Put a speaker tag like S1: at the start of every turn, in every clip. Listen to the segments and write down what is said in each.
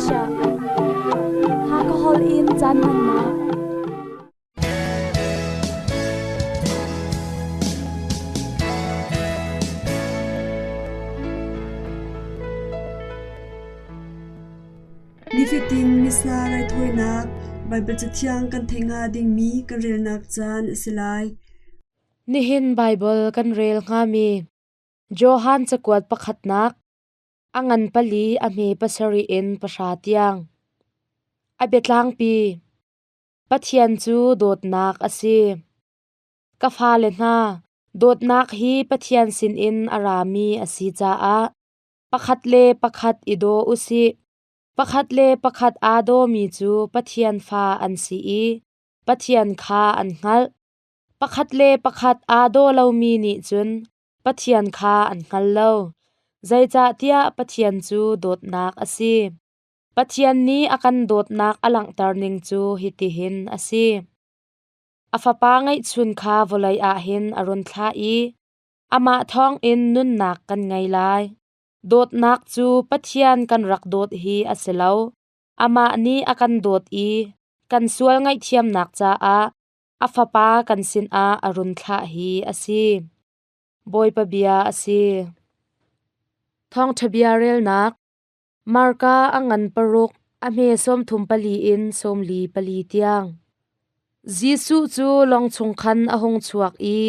S1: Asia. Hakha holh in caan hmannak.
S2: Nifatin Missa raithawinak Baibal Cathiang kan theih hnga dingmi kan relnak caan a si lai.
S3: Nihin Baibal kan rel hngami Johan cakuat pakhatnak a ngan pali a hme pasarih in pahra tiang. A biatlangpi Pathian cu dawtnak a si. Ka fale hna, dawtnak hi Pathian sinin a rami a si caah pakhat le pakhat i daw u sih. Pakhat le pakhat aa dawmi cu Pathian fa an si i Pathian kha an hngalh. Pakhat le pakhat aa daw lomi nih cun Pathian kha an hngal lo, zeicahtiah Pathian cu dawtnak a si. Pathian nih a kan dawtnak a langhter ning cu hitihin a si. A Fapa ngeihchun kha vawlei ah hin a run thlah i amah thawngin nunnak kan ngei lai. Dawtnak cu Pathian kan rak dawt hi a si lo. Amah nih a kan dawt i kan sual ngaihthiamnak caah a Fapa kan sinah a run thlah hi a si. Bawipa bia a si. Thawngṭha bia relnak Marka a ngan paruk a hme 34 in 44 tiang. Jesuh cu lawng chung khan a hung chuak i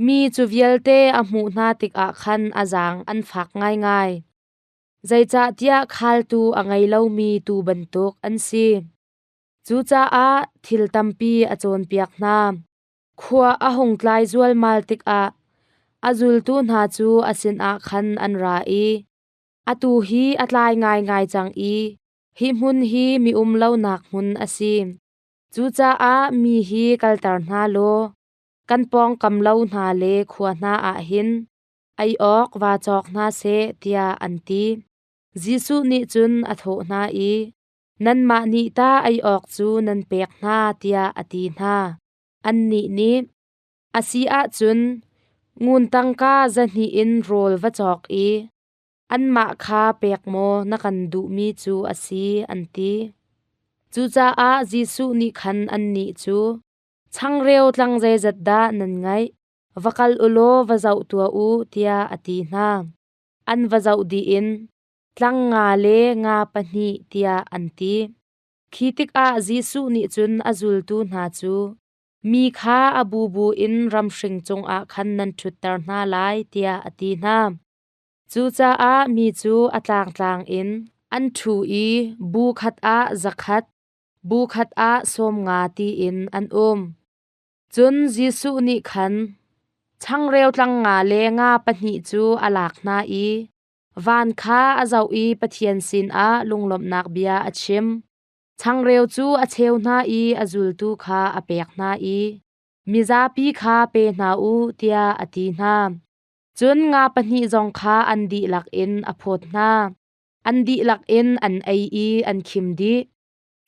S3: mi cu vialte a hmuh hna tikah khan a zaang an fak ngaingai. Zeicahtiah khaltu a ngei lomi tuu bantuk an si. Cucaah thil tampi a cawnpiak hna. Khua a hung tlai zualmal tikah a zultu hna cu a sinah khan an ra i, Atu hi a tlai ngaingai cang i hi hmun hi mi um lonak hmun a si. Cucaah mi hi kalter hna law kan pawngkam lo hna le khua hna ah hin ei awk va cawk hna seh, tiah an ti. Jesuh nih cun a thawh hna i, Nanmah nih ta ei awk cu nan pek hna, tiah a ti hna. Annih nih, A si ahcun ngun tangka 200 in rawl va cawk i anmah kha pek maw na kan duhmi cu a si, an ti. Cucaah Jesuh nih khan annih cu, Changreu tlang zeizat dah nan ngeih? Va kal u law va zoh tuah u, tiah a ti hna. An va zoh dih in, tlang nga le nga pahnih tiah an ti. Khi tikah Jesuh nih cun a zultu hna cu, Mi kha a bubu in ramhring cungah khan nan ṭhutter hna lai, tiah a ti hna. Cucaah mi cu a tlangtlang in an ṭhu i bu khat ah zakhat, bu khat ah 50 tiin an um. Cun Jesuh nih khan changreu tlang nga le nga pahnih cu a lak hna i van kha a zoh i Pathian sinah lunglawmhnak bia a chim. Changreu cu a cheu hna i a zultu kha a pek hna i, mizapi kha pe hna u, tiah a ti hna. Cun nga pahnih zong kha an dihlak in a phawt hna. An dihlak in an ei i an khim dih.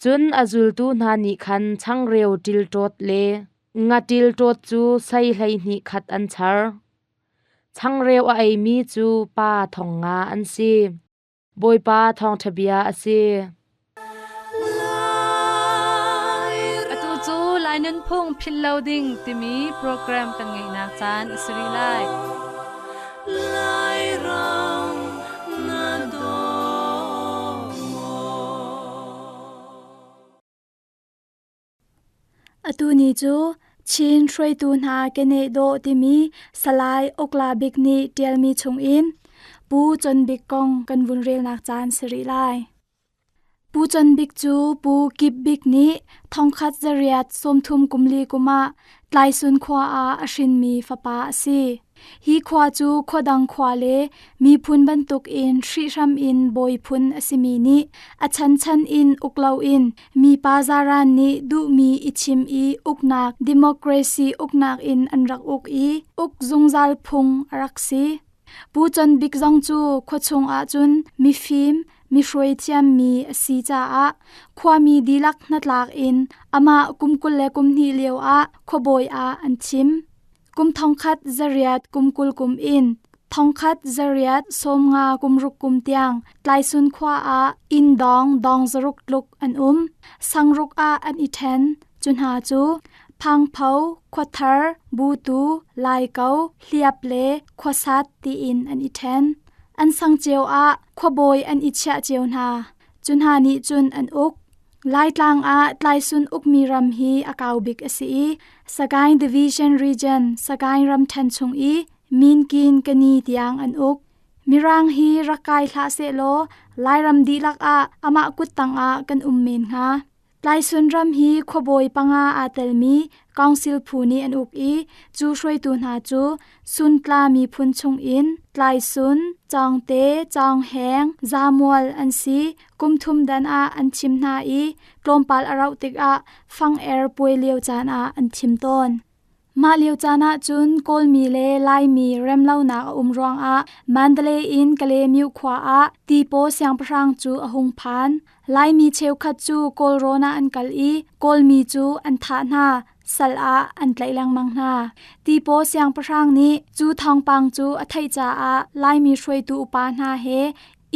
S3: Cun a zultu hna nih khan changreu ṭilṭawt le nga ṭilṭawt cu sei 12 khat an char. Changreu a eimi cu pa 5000 an si. Bawipa thawngṭha bia a si.
S4: Atu cu Lai Nunphung Philh Lo Ding timi program kan ngeihnak caan a si rih lai.
S5: Lairam na daw maw?
S1: Atu ni cu Chin hruaitu hna keneh dawh timi Salai Ukla Bik nih ṭialmi chungin Pu Con Bik kong kan vun relnak caan si rih lai. Pu Con Bik cu Pu Kip Bik nih 1834 kum ah Tlaisun khua ah a hrinmi fapa a si. Hi khua cu khuadang khua le miphun bantukin hrihhram in bawi phun a simi nih a chanchan in uk loin mipa zaran nih duhmi i chim i uknak democracy uknak in an rak uk i uk zungzal phung a rak si. Pu Con Bik zong cu khuachung ahcun mifim, mihruai thiammi a si caah khuami dihlak hnatlak in amah kum 22 lio ah khuabawi ah an thim. Kum 1820 kum in Thongkhat zariat 50 kum ruk kum tiang Tlaisun khua ah inn dawng dawng zaruk tluk an um. Sangruk ah an i ṭhen. Cu hna cu Phangpho, Khuathar, Butu, Laiko, Hliap le Khuasat tiin an i ṭhen. An sang cio ah khuabawi an i chiah cio hna. Cu hna nih cun an uk. Laitlang ah Tlaisun ukmi ram hi a kau bik a si i Sagaing Division Region, Sagaing ramṭhen chung i Minkin Kani tiang an uk. Mirang hi rak kai hlah sehlaw Lairam dihlak ah amah kuttang ah kan um men hnga. Tlaisun ram hi khuabawi panga aa telmi council phu nih an uk i cu hruaitu hna cu Suntla miphun chungin Tlaisun, Cawngte, Cawngheng, Zamual an si. Kum thum dan ah an thim hna i tlawmpal a rauh tikah fang er puai lio caan ah an thim tawn. Mah lio caan ahcun Kawlmi le Laimi remlonak a um ruangah Mandalay in Kalaymyo khua ah Tipaw siangpahrang cu a hung phan. Laimi cheukhat cu Kawlrawn ah an kal i Kawlmi cu an thah hna, sal ah an tlaih lengmang hna. Tipaw siangpahrang nih cu thawngpang cu a theih caah Laimi hruaitu upa hna he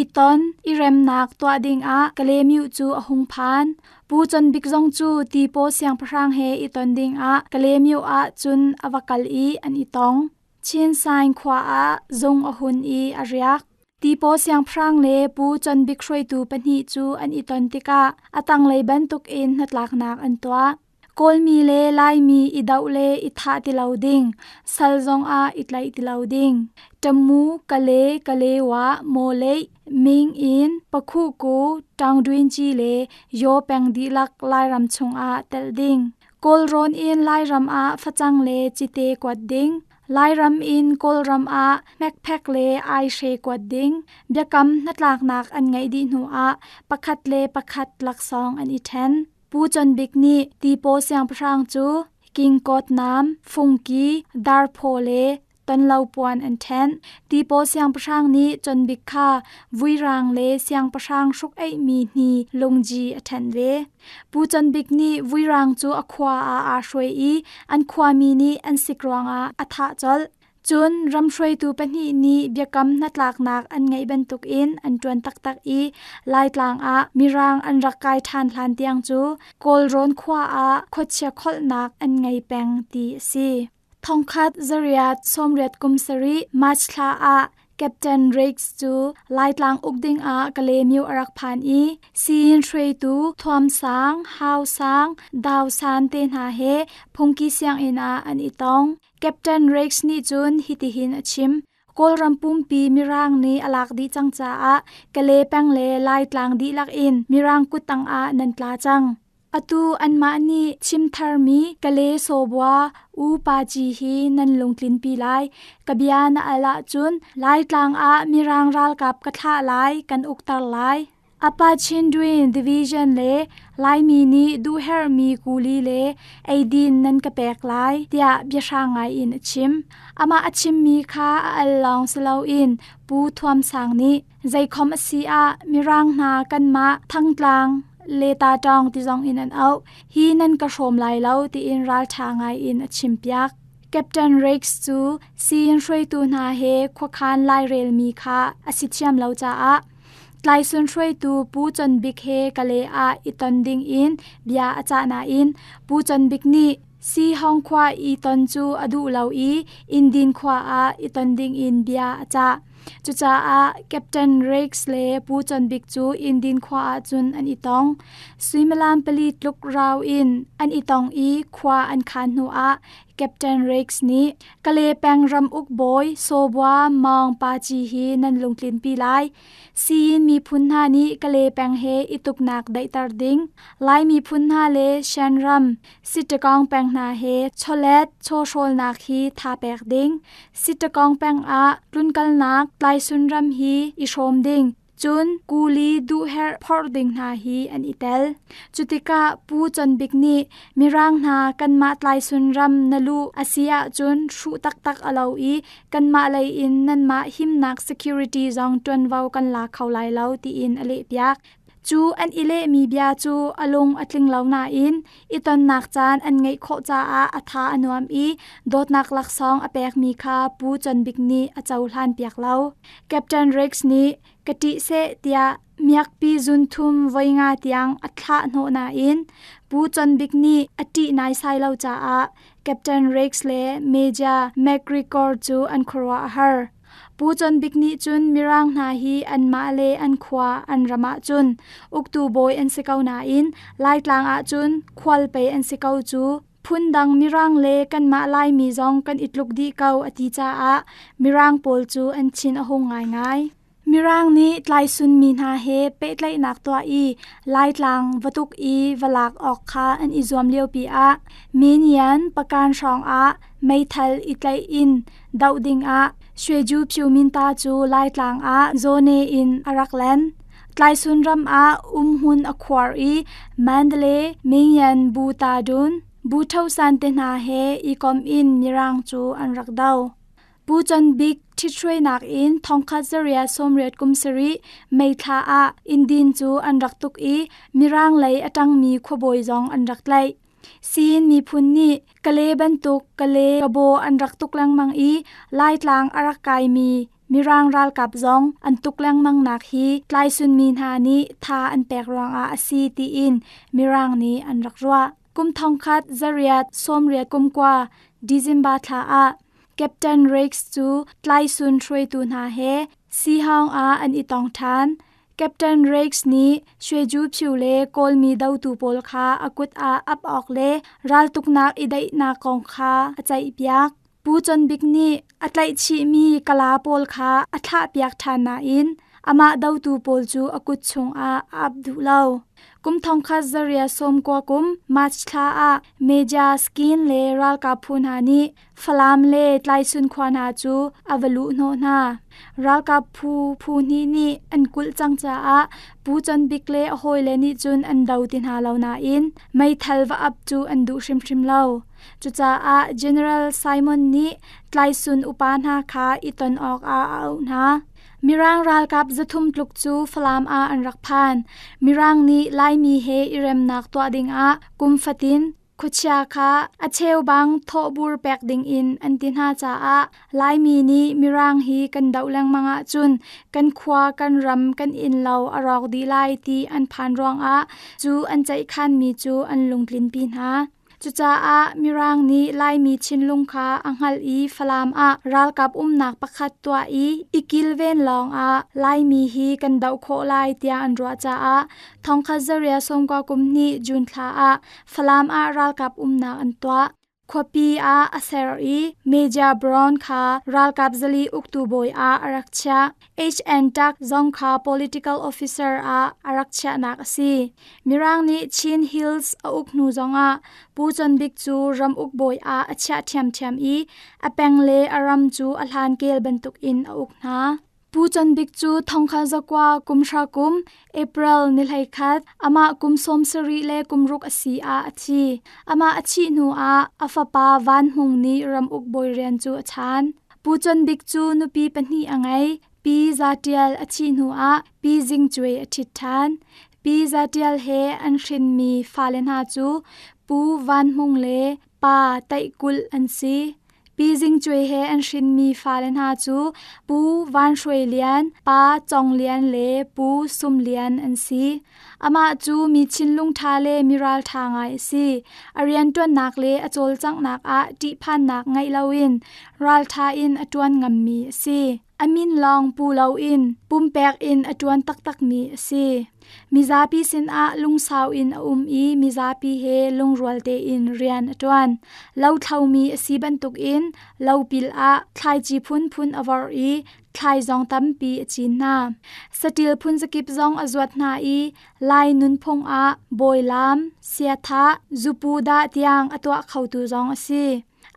S1: i ton i remnak tuah dingah Kalaymyo cu a hung phan. Pu Con Bik zong cu Tipaw siangpahrang he i ton dingah Kalaymyo ah cun a va kal i an i tong. Chin Saing khua ah zung a hun i a riak. Tipaw siangpahrang le Pu Con Bik hruaitu pahnih cu an i ton tikah a tanglei bantukin hnatlaknak an tuah. Kawlmi le Laimi i doh le i thah ti lo ding, sal zongah i tlaih ti lo ding. Ṭammu, Kale, Kalewa, Mawleih, Mingin, Pakhuku, Ṭaungdwinci le Yaw peng dihlak Lairam chungah telh ding. Kawlrawn in Lairam ah facang le cite kuat ding. Lairam in Kawlram ah hmekphek le aihre kuat ding. Biakam hnatlaknak an ngeih dih hnuah pakhat le pakhat laksawng an i ṭhen. Pu Con Bik nih Tipaw siangpahrang cu kingkawt nam, fungki, darphaw le tonlo puan an ṭhenh. Tipaw siangpahrang nih Con Bik kha vuirang le siangpahrang hruk-eihmi hni lungji a ṭhenh ve. Pu Con Bik nih vuirang cu a khua ah aa hruai i an khuami nih an sik ruangah a thah colh. Cun ramhruaitu pahnih nih biakam hnatlaknak an ngeih bantukin an ṭuan taktak i Laitlang ah Mirang an rak kai ṭhan hlan tiang cu Kawlrawn khua ah khuachia kholhnak an ngei peng ti a si. Thongkhat zariat 80 kum sarih March thla ah Captain Riggs cu Laitlang uk dingah Kalaymyo a rak phan i Siyin hruaitu Thuam Sang, Hau Sang, Dau San te hna he phungki sianginn ah an i tong. Captain Riggs nih cun hitihin a chim. Kawlram pumpi Mirang nih a lak dih cang caah Kale peng le Laitlang dihlak in Mirang kuttang ah nan tla cang. Atu anmah nih chim tharmi Kale Sawbua U Pa Ci hi nan lungtlinpi lai. Ka bia na al ahcun Laitlang ah Mirang ralkap ka thlah lai, kan ukter lai. Apa Chindwin Division le Laimi nih duhherhmi kuli le eidin nan ka pek lai tiah biahrang ngai in a chim. Amah a chimmi kha a al lawng si loin Pu Thuam Sang nih zeikhom a si ah Mirang hna kanmah Thangtlang le Tatawng ti zong in an auh hi nan ka hrawm lai lo tiin ralṭha ngai in a chimpiak. Captain Riggs cu siyin hruaitu hna he khuakhan lairelmi kha a si thiam lo caah Tlaisun hruaitu Pu Con Bik he Kale ah i ton ding in bia a cah nain Pu Con Bik nih Sihong khua i ton cu a duh lo i Indin khua ah i ton ding in bia a cah. Cucaah Captain Riggs le Pu Con Bik cu Indin khua ah cun an i tong. Suimilam pali tluk rau in an i tong i khua an khaan hnu ah Captain Riggs nih Kale peng ramuk bawi Sawbua Maung Pa Ci hi nan lungtlinpi lai. Siyin miphun hna nih Kale peng he i tuknak daihter ding, Lai miphun hna le Shan ram, Sittagong peng hna he chawlet chawhrawlnak hi tha pek ding, Sittagong peng ah tlunkalnak Tlaisun ram hi i hrawm ding, Cun kuli duhherh phorh ding hna hi an i tel. Cutikah Pu Con Bik nih Mirang hna kanmah tlaisun ram na luh a si ahcun hruh taktak a lo i kanmah lei in nanmah himnak security zong ṭuanvo kan la kho lai lo tiin a lehpiak. Cu an i lehmi bia cu a lung a tling lo nain i tonnak caan an ngeih khawh caah a tha a nuam i dawtnak laksawng a pekmi kha Pu Con Bik nih a cohlan piak lo. Captain Riggs nih ka ṭih seh tiah miakpi zunthum voi nga tiang a thlah hnawh nain Pu Con Bik nih a ṭih naisai lo caah Captain Riggs le Major McGregor cu an khuaruah a har. Pu Con Bik nih cun Mirang hna hi anmah le an khua an ram ahcun uktu bawi an si ko nain Laitlang ahcun khual pei an si ko cu phundang Mirang le kanmah Laimi zong kan i tluk dih ko a ti caah Mirang pawl cu an thin a hung ngaingai. Mirang nih tlaisunmi hna he pehtlaihnak tuah i Laitlang va tuk i va lak awk kha an i zuam liopi ah Minian pakan hrawng ah meithal i tlaih in doh dingah Shweju Phyu-minta cu Laitlang ah Zone in a rak len. Tlaisun ram ah umhmun a khuar i Mandalay, Mingyan Bu Ta Dun, Bu Tho San te hna he i kom in Mirang cu an rak do. Pu Con Bik ṭhithruainak in thongkhat zariat sawmriat kum sarih May thla ah Indin cu an rak tuk i Mirang lei a ṭangmi khuabawi zong an rak tlaih. Siin miphun nih Kale bantuk Kale kabaw an rak tuk lengmang i Laitlang a rak kaimi Mirang ralkap zong an tuk lengmang nak hi tlaisunmi hna nih tha an pek ruangah a si tiin Mirang nih an rak ruah. Kum thongkhat zariat sawmriat kum kua December thla ah Captain Riggs cu tlaisun hruaitu hna he Sihawng ah an i tong ṭhan. Captain Riggs nih Shweju Phyu le Kawlmi dotu pawl kha a kut ah ap awk le raltuknak i daihnak kong kha a ceihpiak. Pu Con Bik nih a tlaihchihmi Kala pawl kha a thlahpiak ṭhan nain amah dotu pawl cu a kut chungah a ap duh lo. Kum thongkhat zariat sawmkua kum March thla ah Meja Skin le ralkap phu hna nih Falam le Tlaisun khua hna cu a va luh hnawh hna. Ralkap phu phu hnih nih an kulh cang caah Pu Con Bik le a hawile nih cun an do ti hna lo nain meithal va ap cu an duh hrimhrim lo. Cucaah General Simon nih Tlaisun upa hna kha i ton awkah a auh hna. Mirang ralkap 300 tluk cu Falam ah an rak phan. Mirang nih Laimi he i remnak tuah dingah kum fatin khuachia kha a cheubang thawhbur pek dingin an ti hna caah Laimi nih Mirang hi kan doh lengmang ahcun kan khua kan ram kan innlo a rawk dih lai ti an phan ruangah cu an ceihkhanmi cu an lungtlinpi hna. Cucaah Mirang nih Laimi thinlung kha a hngalh i Falam ah ralkap umnak pakhat tuah i i kilven lawngah Laimi hi kan doh khawh lai tiah an ruah caah thongkhat zaria sawmkua kum hnih June thla ah Falam ah ralkap umnak an tuah. Khuapi ah a ser i Major Brown kha ralkap zali uktu bawi ah a rak chiah. HN Tuck zong kha political officer ah a rak chiahnak a si. Mirang nih Chin Hills a uk hnu zongah Pu Con Bik cu ram uk bawi ah a chiah ṭhiamṭhiam i a peng le a ram cu a hlan kel bantukin a uk hna. Pu Con Bik cu thongkhat zakua kum hra kum April ni 11 amah kum 70 le kum ruk a si ah a thi. Amah a thih hnu ah a fapa Van Hmung nih ram uk bawi rian cu a chaan. Pu Con Bik cu nupi pahnih a ngei. Pi Za Ṭial a thih hnu ah Pi Zing Cuai a ṭhit ṭhan. Pi Za Ṭial he an hrinmi fale hna cu Pu Van Hmung le Pa Taih Kulh an si. Pi Zing Cuai he an hrinmi fale hna cu Pu Van Hruai Lian, Pa Cong Lian le Pu Sum Lian an si. Amah cu mi thinlung ṭha le mi ralṭha ngai a si. A rianṭuannak le a cawlcanghnak ah ṭihphannak ngeih loin ralṭha in a ṭuan ngammi a si. A min lawng pu loin pumpek in a ṭuan taktakmi a si. Mizapi sinah lungsau in a um i mizapi he lungrual tein rian a ṭuan. Lothlomi a si bantukin lopil ah thlaici phunphun a vorh i thlai zong tampi a cin hna. Saṭil phunzakip zong a zuat hna i Lai nunphung ah bawilaam, siathah, zupu dah tiang a tuah khotu zong a si.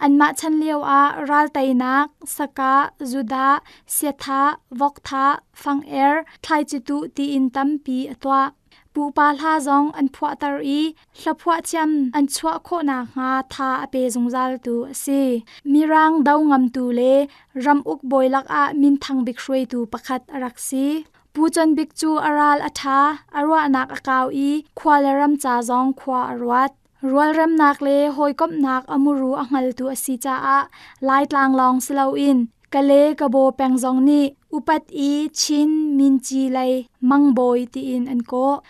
S1: Anmah chan lio ah ralteinak, sakah, zudah, siathah, vokthah, fang-er, thlaici tuh tiin tampi a tuah. Pupa hla zong an phuahter i hlaphuah thiam an chuah khawh nakhnga tha a pe zungzaltu a si. Mirang do ngamtu le ramuk bawi lakah minthang bik hruaitu pakhat a rak si. Pu Con Bik cu a ral a ṭha, a ruahnak a kau i khua le ram ca zong khua a ruat. Rualremnak le hawikomhnak a muru a hngaltu a si caah Laitlang lawng si loin Kale Kabaw peng zong nih upat i Chin Minci lei mangbawi tiin an kawh.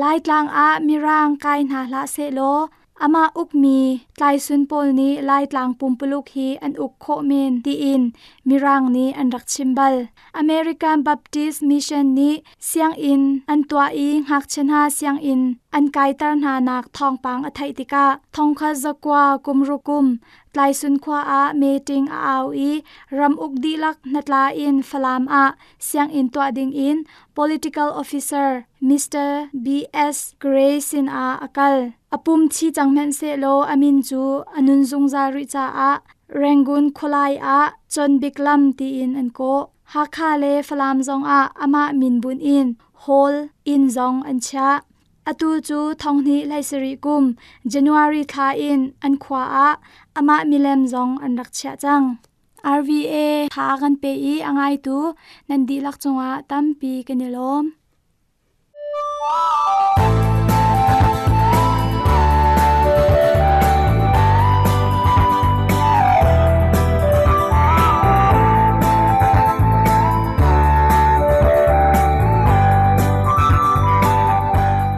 S1: Laitlang ah Mirang kai hna hlah sehlaw amah ukmi Tlaisun pawl nih Laitlang pumpuluk hi an uk khawh men tiin Mirang nih an rak chim bal. American Baptist Mission nih sianginn an tuah i ngakchia hna sianginn an kaiter hna nak thawngpang a theih tikah thongkhat zakua kum ruk kum Tlaisun khua ah meeting a au i ram uk dihlak hnatla in Falam ah sianginn tuah ding in political officer Mr. B.S. Gray sin ah a kal. A pum thi cang hmanhsehlaw a min cu a nun zungzal rih caah Rangoon khualai ah Con Bik Lam tiin an kawh. Hakha le Falam zongah amah min bunh in hall inn zong an chiah. Atu cu thonghnih hleisarih kum January thla in an khua ah amah milem zong an rak chiah cang. RVA tha kan pe i a ngaitu nan dihlak cungah tampi kan i lawm.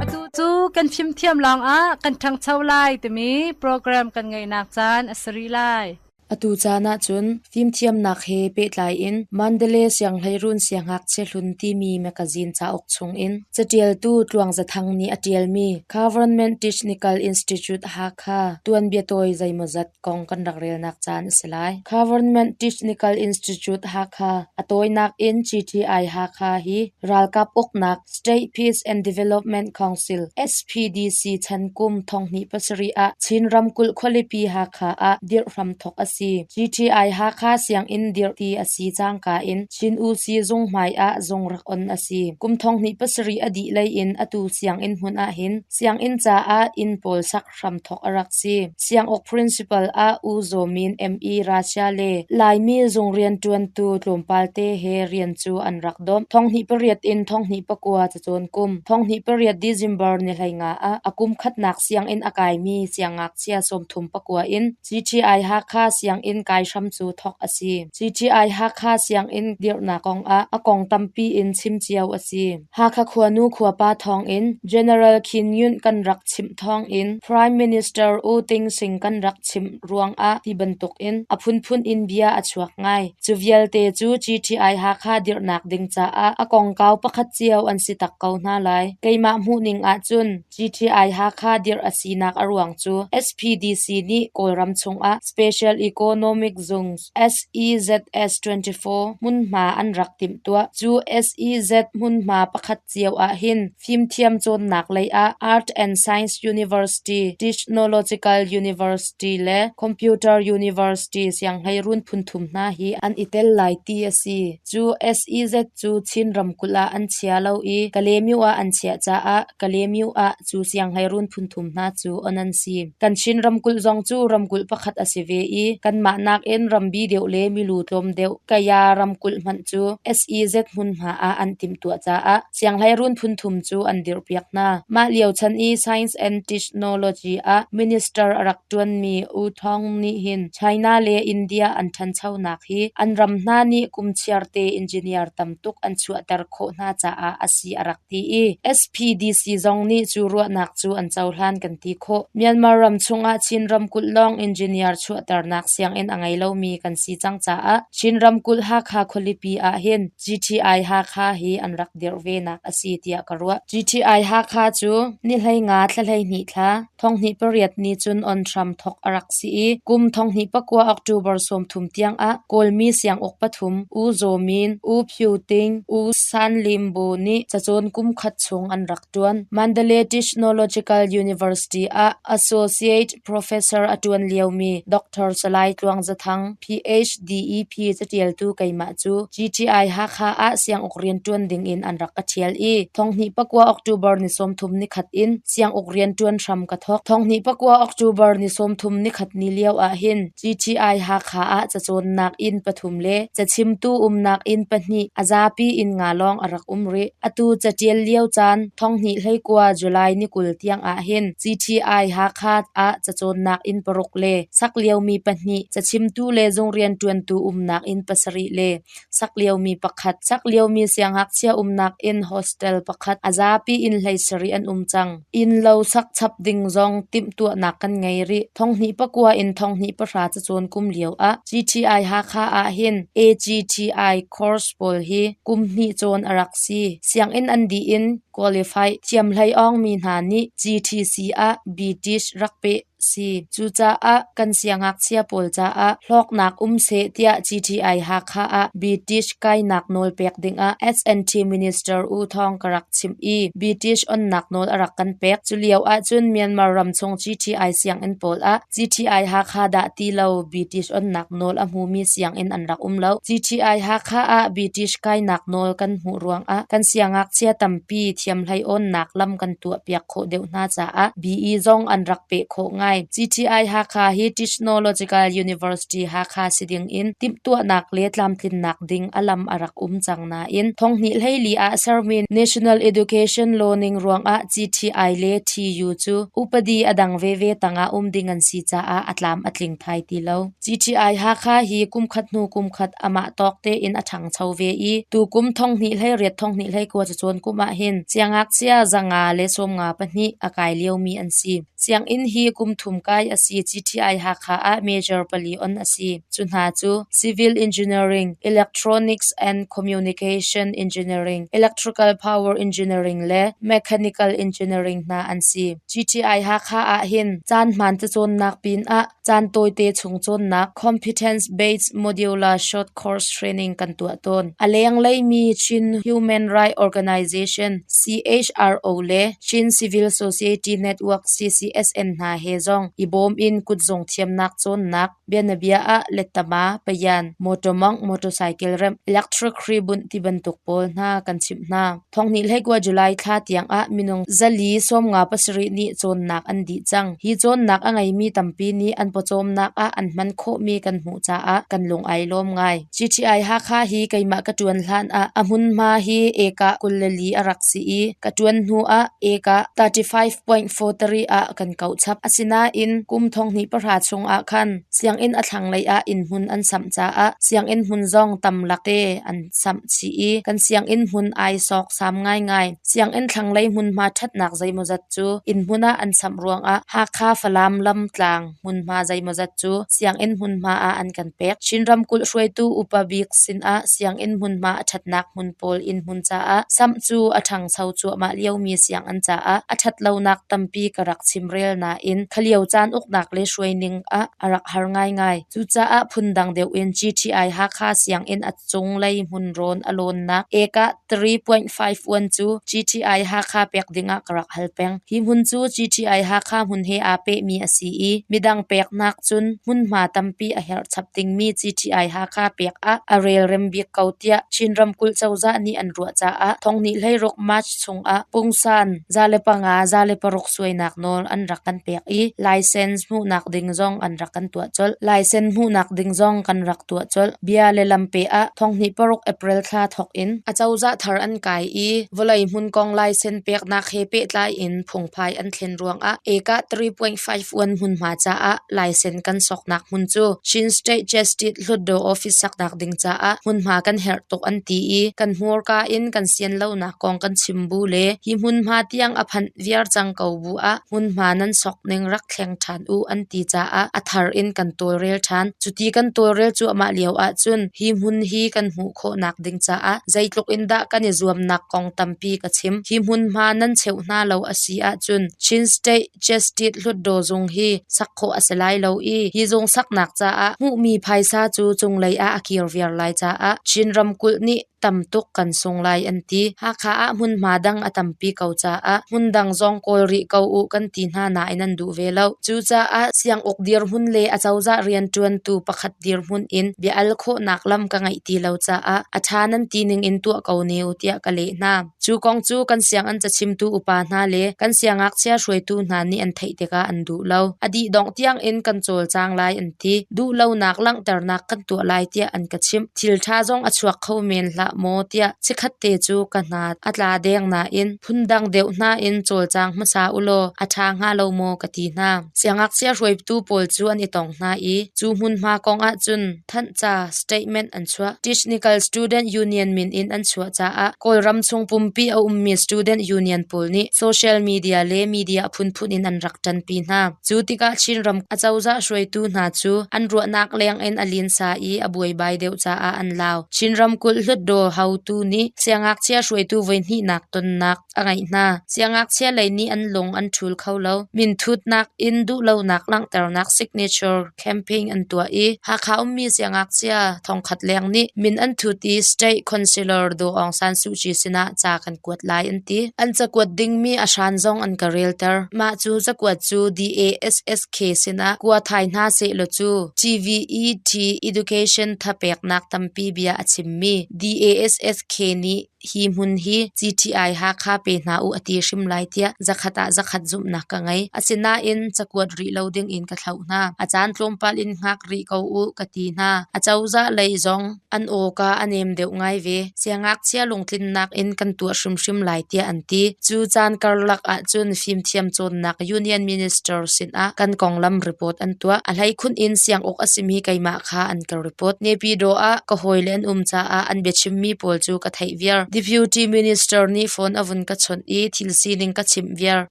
S4: Atu cu kan fimthiam lawngah kan ṭhangcho lai timi program kan ngeihnak caan a si rih lai.
S3: Atu caan ahcun fimthiamnak he pehtlai in Mandalay Sianghleiruun Siangngakchia Hlun timi mekazin cauk chungin caṭialtu Tluang Za Thang nih a ṭialmi Government Technical Institute Hakha tuanbia tawi zeimawzat kong kan rak relnak caan a si lai. Government Technical Institute Hakha, a tawinak in GTI Hakha hi ralkap uknak State Peace and Development Council (SPDC) chan kum 2007 ah Chin ramkulh khualipi Hakha ah dirh hramthawk a si. GTI Hakha sianginn dirh ti a si cangka in Chin Usi zung hmai ah zung rak on a si. Kum 2007 a dih lei in atu sianginn hmun ahhin sianginn caah inn pawl sak hramthawk a rak si. Sianguk principal ah U Zaw Min ME Russia le Laimi zung rianṭuantu tlawmpalte he rian cu an rak domh. Thonghnih pariat in thonghnih pakua cacawn kum, thonghnih pariat December ni hleinga ah a kum khatnak sianginn a kaimi siangngakchia 34 in GTI Hakha sianginn kai hram cu thawk a si. GTI Hakha sianginn dirhnak kongah a kong tampi in chim cio a si. Hakha khuanu khuapa thawngin General Khin Nyunt kan rak chimh thawngin Prime Minister U Ting Sing kan rak chimh ruangah ti bantukin a phunphun in bia a chuak ngai. Cu vialte cu GTI Hakha dirhnak ding caah a kongkau pakhat cio an si tak ko hna lai. Keimah hmuhning ahcun GTI Hakha dirh a sinak a ruang cu SPDC nih Kawlram chungah Special Economic Zones SEZS-24 hmunhma an rak timhtuah. Cu SEZ hmunhma pakhat cio ahhin fimthiam cawnnak lei ah Art and Science University, Technological University le Computer University sianghleiruun phunthum hna hi an i tel lai ti a si. Cu SEZ cu Chin ramkulh ah an chia lo i Kalaymyo ah an chiah caah Kalaymyo ah cu sianghleiruun phunthum hna cu on an si. Kan Chin ramkulh zong cu ramkulh pakhat a si ve i kanmah nakin rambi deuh le milu tlawm deuh Kaya ramkulh hmanh cu SEZ hmunhma ah an timhtuah caah sianghleiruun phunthum cu an dirhpiak hna. Mah lio chan i Science and Technology ah minister a rak ṭuanmi U Thawng nih hin China le India an ṭhanchonak hi an ram hna nih kum chiarte engineer tam tuk an chuahter khawh hna caah a si a rak ti i SPDC zong nih cu ruahnak cu an cohlan kan ti khawh. Myanmar ram chungah Chin ramkulh lawng engineer chuahternak sianginn a ngei lomi kan si cang caah Chin ramkulh Hakha khualipi ahhin GTI Hakha hi an rak dirh venak a si tiah ka ruah. GTI Hakha cu ni 15 thla 12 thla 2008 ni cun on hram thawk a rak si i kum 2009 October 30 tiangah Kawlmi sianguk pathum U Zaw Min, U Phyu Ting, U San Lim Bu nih cacawn kum khat chung an rak ṭuan. Mandalay Technological University ah Associate Professor a ṭuan liomi Dr. Salai Salai Tluang Za Thang, PhDEP catialtu keimah cu GTI Hakha ah sianguk rianṭuan dingin an rak ka ṭhial i thonghnih pakua October ni 30 nikhat in sianguk rianṭuan hram ka thawk. Thonghnih pakua October ni 30 nikhat ni lio ahhin GTI Hakha ah cacawnnak inn pathum le cachimtu umnak inn pahnih a zapi inn nga lawng a rak um rih. Atu catial lio caan thonghnih 19 July ni 20 tiang ahhin GTI Hakha ah cacawnnak inn paruk le sak liomi pahnih, cachimtu le zung rianṭuantu umnak inn pasarih le sak liomi pakhat, sak liomi siangngakchia umnak inn hostel pakhat, a zapi inn 17 an um cang. Innlo sak chap ding zong timhtuahnak kan ngei rih. Thonghnih pakua in thonghnih pahra cacawn kum lio ah GTI Hakha ahhin AGTI course pawl hi kum hnih cawn a rak si. Sianginn an dih in qualify thiamhlei awngmi hna nih GTC ah BTIS rak peh si. Cucaah kan siangngakchia pawl caah hlawknak um seh tiah GTI Hakha ah British kainak nawl pek dingah SNT Minister U Thawng ka rak chimh i British onnak nawl a rak kan pek. Culio ahcun Myanmar ramchung GTI sianginn pawl ah GTI Hakha dah ti lo British onnak nawl a hmumi sianginn an rak um lo. GTI Hakha ah British kainak nawl kan hmuh ruangah kan siangngakchia tampi thiamhlei awnnak lam kan tuahpiak khawh deuh hna caah BE zong an rak peh khawh ngai. GTI Hakha hi Technological University Hakha si ding in timhtuahnak le tlamtlinnak ding a lam a rak um cang nain thonghnih 14 ah sermi National Education Law ning ruangah GTI le TU cu upadi a dang veve tangah um ding an si caah a tlam a tling thai ti lo. GTI Hakha hi kumkhat hnu kumkhat amah tawk tein a ṭhangcho ve i tukum thonghnih 18 thonghnih 19 cacawn kum ahhin siangngakchia 152 a kai liomi an si. Sianginn hi kum thum kai a si. GTI Hakha ah major pali on a si. Cu hna cu Civil Engineering, Electronics and Communication Engineering, Electrical Power Engineering le Mechanical Engineering hna an si. GTI Hakha ahhin caan hmaan cacawnnak pinah Caan tawite chung cawnnak Competence-Based Modular Short Course Training kan tuah tawn. A lenglei mi Chin Human Rights Organization CHRO le Chin Civil Society Network CCSN hna he zong i bawm in kutzung thiamnak cawnnak, bianabia ah lettama, payan, motor mawngh, motorcycle remh, electric hri bunh tibantuk pawl hna kan chimh hna. Thonghnih 19 July thla tiangah minung 457 nih cawnnak an dih cang. Hi cawnnak a ngeimi tampi nih an pawcawmnak ah an hman khawhmi kan hmuh caah kan lung ai lawm ngai. GTI Hakha hi keimah ka ṭuan hlan ah a hmunhma hi ekah 24 a rak si i ka ṭuan hnu ah ekah 35.43 ah kan kauh chap. Asinain kum thonghnih pahra chung ah khan sianginn a thlanglei ah innhmun an samh caah sianginn hmun zong tam lakte an samh chih i kan sianginn hmun ai sawksam ngaingai. Sianginn thlanglei hmunhma ṭhatnak zeimawzat cu innhmun ah an samh ruangah Hakha Falam lamtlang hmunhma zeimawzat cu sianginn hmunhma ah an kan pek. Chin ramkulh hruaitu upa bik sinah sianginn hmunhma a ṭhatnak hmun pawl innhmun caah samh cu a ṭhangcho cuahmah liomi sianginn caah a ṭhatlonak tampi ka rak chimrel nain khalio caan uknak le hruaining ah a rak har ngaingai. Cucaah phundang deuh in GTI Hakha sianginn a cunglei hmunrawn a lawnnak ekah 3.51 cu GTI Hakha pek dingah ka rak hal peng. Hi hmun cu GTI Hakha hmun he aa pehmi a si i midang peknak cun hmunhma tampi a herh chap dingmi GTI Hakha pek ah a relrem bik ko tiah Chin ramkulh cozah nih an ruah caah thonghnih 16 March chungah pungsan 500 106 suainak nawl an rak kan pek i license hmuhnak ding zong an rak kan tuah colh. License hmuhnak ding zong kan rak tuah colh. Bia le lampe ah thonghnih paruk April thla thawk in acozah thar an kai i vawlei hmun kong license peknak he pehtlai in phungphai an thlen ruangah ekah 3.51 hmunhma caah license kan soknak hmun cu Chin State Justice Hlutdaw Office saknak ding caah hmunhma kan herh tuk an ti i kan hmurka in kan sian lonak kong kan chim bu le hi hmunhma tiang a phanh viar cang ko bu ah hmunhma nan sok ning rak thleng ṭhan u an ti caah a thar in kan tawlrel ṭhan. Cuti kan tawlrel cuahmah lio ahcun hi hmun hi kan hmuh khawhnak ding caah zeitluk in dah kan i zuamnak kong tampi ka chim. Hi hmunhma nan cheuh hna lo a si ahcun Chin State Justice Hlutdaw zung hi sak khawh a si lai lo i hi zung saknak caah hmuhmi phaisa cu cunglei ah a kir viar lai caah Chin ramkulh nih Tam tuk kan sung lai an ti. Hakha ah hmunhma dang a tampi ko caah hmundang zong kawl rih ko u kan ti hna nain an duh ve lo. Cucaah sianguk dirhmun le acozah rianṭuantu pakhat dirhmun in bia al khawhnak lam ka ngeih ti lo caah a ṭha nan ti ning in tuah ko ne u tiah ka leh hna. Cu kong cu kan sianginn cachimtu upa hna le kan siangngakchia hruaitu hna nih an theih tikah an duh lo. A dihdongh tiangin kan cawlcang lai an ti. Duhlonak langhternak kan tuah lai tiah an ka chimh. Thil ṭha zong a chuak kho men hlah maw tiah chikkhatte cu ka hna a tla deng nain phundang deuh hna in cawlcang hmasa ulaw a ṭha hnga lo maw ka ti hna. Siangngakchia hruaitu pawl cu an i tong hna i cu hmunhma kong ahcun thanhca statement an chuah. Technical Student Union min in an chuah caah Kawlram chung pumpi a ummi student union pawl nih social media le media a phunphun in an rak ṭanpi hna. Cu tikah Chinram acozah hruaitu hna cu an ruahnak lengin a linsa i a buaibai deuh caah an lau. Chin ramkulh Hlutdaw haotu nih siangngakchia hruaitu voihnihnak tonnak a ngeih hna. Siangngakchia lei nih an lung an ṭhul kho lo. Minthutnak in duhlonak langhternak signature campaign an tuah i Hakha ummi siangngakchia thongkhat leng nih min an thut i State Councilor Daw Aung San Suu Kyi sinah ca kan kuat lai an ti. An cakuat dingmi a hran zong an ka relter. Mah cu cakuat cu DASSK sinah kua thai hna sehlaw cu TVET Education thapeknak tampi bia a chimmi DASSK nih hi hmun hi GTI Hakha pe hna u a ti hrim lai tiah zakhat ah zakhat zumhnak ka ngei. Asinain cakuat rih lo ding in ka thlauh hna. A caan tlawmpal in hngak rih ko u ka ti hna. Acozah lei zong an awka a nem deuh ngai ve. Siangngakchia lungtlinnak in kan tuah hrimhrim lai tiah an ti. Cu caan karlak ahcun fimthiam cawnnak Union Minister sinah kan konglam report an tuah. A hleikhun in sianguk a simi keimah kha an ka report. Naypyidaw ah ka hawile an um caah an biachimmi pawl cu ka theih viar. Deputy Minister nih phone a vun ka chawnh i thil sining ka chimh viar.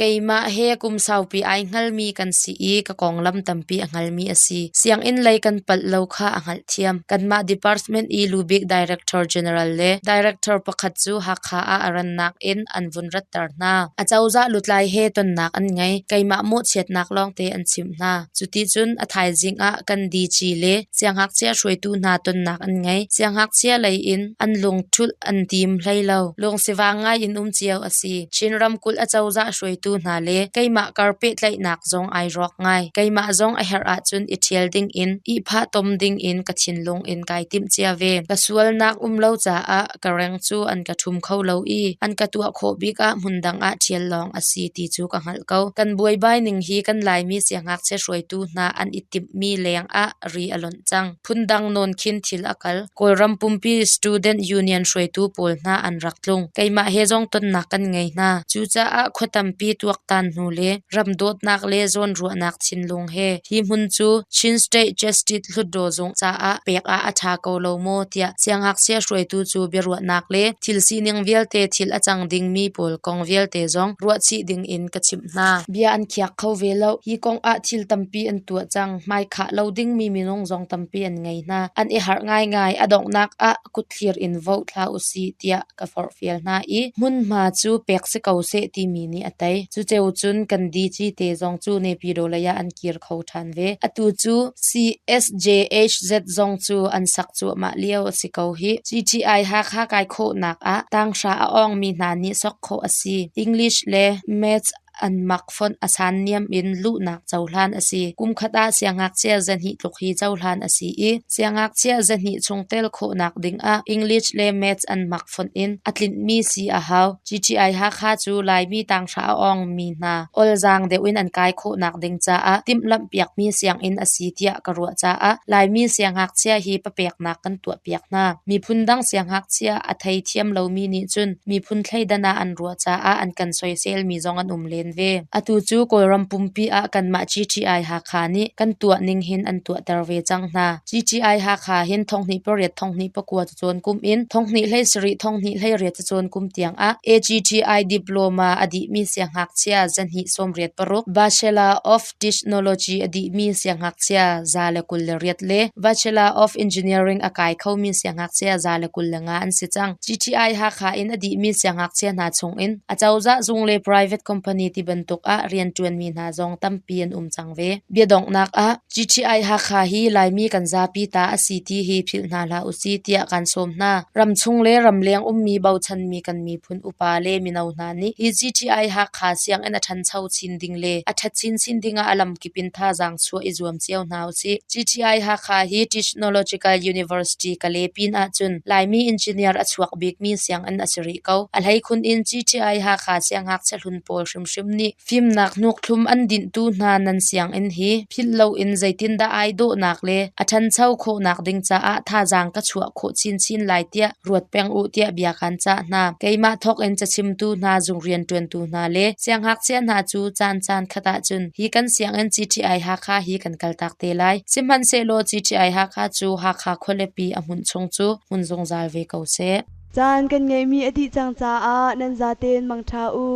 S3: Keimah he kum saupi ai hngalmi kan si i ka konglam tampi a hngalmi a si. Sianginn lei kan palh lo kha a hngalhthiam. Kanmah department i lubik Director General le Director pakhat cu Hakha ah a rannak in an vun ratter hna. Acozah lutlai he tonnak an ngei. Keimah mawhchiatnak lawngte an chimh hna. Cuticun a thaizing ah kan DG le siangngakchia hruaitu hna tonnak an ngei. Siangngakchia lei in an lungṭhulh an tim hlei lo. Lungsivang ngai in um cio a si. Chin ramkulh acozah hruaitu hna le keimah kar pehtlaihnak zong ai rawk ngai. Keimah zong a herh ahcun i ṭhial ding in, ihphah tom ding in ka thinlung in kai timh cia ve. Ka sualnak um lo caah ka reng cu an ka ṭhum kho lo i an ka tuah khawh bik ah hmundang ah ṭhial lawng a si ti cu ka hngalh ko. Kan buaibai ning hi kan Laimi siangngakchia hruaitu hna an i timhmi leng ah ri a lonh cang. Phundang nawn khin thil a kal. Kawlram pumpi Student Union hruaitu pawl hna an rak tlung. Keimah he zong tonnak kan ngei hna. Cucaah khua tampi tuaktan hnu le ram dawtnak le zawnruahnak thinlung he hi hmun cu Chin State Justice Hlutdaw Zung caah pek ah a ṭha ko lo maw tiah siangngakchia hruaitu cu biaruahnak le thil sining vialte thil a cang dingmi pawl kong vialte zong ruahchih ding in ka chimh hna. Bia an khiak kho ve lo. Hi kong ah thil tampi an tuah cang. Hmaikhah lo dingmi minung zong tampi an ngei hna. An i harh ngaingai. A donghnak ah kutthlir in vote hlah usih tiah ka forhfial hna i hmunhma cu pek si ko seh timi nih a tei. Cuceu cun kan DG te zong cu Naypyidaw lei ah an kir kho ṭhan ve. Atu cu CSJHZ zong cu an sak cuahmah lio a si ko hih. GTI Hakha kai khawhnak ah tanghra a awngmi hna nih sok khawh a si. English le Maths an mak fonh a san niam in luhnak cohlan a si. Kumkhat ah siangngakchia zahnih tluk hi cohlan a si i siangngakchia zahnih chung tel khawhnak ding ah English le Maths an mak fonh in a tlinhmi si a hau. GTI Hakha cu Laimi tanghra a awngmi hna olzaang deuh in an kai khawhnak ding caah timhlamhpiakmi sianginn a si tiah ka ruah caah Laimi siangngakchia hi papeknak kan tuahpiak hna. Miphun dang siangngakchia a theithiam lomi nih cun miphun thleidan ah an ruah caah an kan soiselmi zong an um len ve. Atu cu Kawlram pumpi ah kanmah GTI Hakha nih kan tuah ning hin an tuahter ve cang hna. GTI Hakha hin thonghnih pariat thonghnih pakua cacawn kum in thonghnih hleisarih thonghnih hleiriat cacawn kum tiang ah AGTI diploma a dihmi siangngakchia zahnih sawmriat paruk, Bachelor of Technology a dihmi siangngakchia 128 le Bachelor of Engineering a kai khomi siangngakchia 125 an si cang. GTI Hakha in a dihmi siangngakchia hna chungin acozah zung le private company ti bantuk ah rianṭuanmi hna zong tampi an um cang ve. Biadonghnak ah GTI Hakha hi Laimi kan zapi ta a si ti hi philh hna hlah usih tiah kan sawm hna. Ramchung le ramleng ummi bochanmi kan miphun upa le mino hna nih hi GTI Hakha sianginn a ṭhancho chin ding le a ṭhat chinchin dingah a lamkip in thazaang chuah i zuam cio hna usih. GTI Hakha hi Technological University Kalay pin ahcun Laimi engineer a chuak bikmi sianginn a si rih ko. A hleikhun in GTI Hakha siangngakchia hlun pawl hrimhrim nih fimnak hnukthlum an dinhtu hna nan sianginn hi philh loin zeitindah ai dawhnak le a ṭhancho khawhnak ding caah thazaang ka chuah khawh chinchin lai tiah ruat peng u tiah bia kan cah hna. Keimah thawk in cachimtu hna, zung rianṭuantu hna le siangngakchia hna cu caan caan khat ahcun hi kan sianginn GTI Hakha hi kan kaltak te lai. Sihmanhsehlaw GTI Hakha cu Hakha khualipi a hmunh chung cu hmun zungzal ve ko seh.
S2: Caan kan ngeihmi a dih cang caah nan zaten mangṭha u.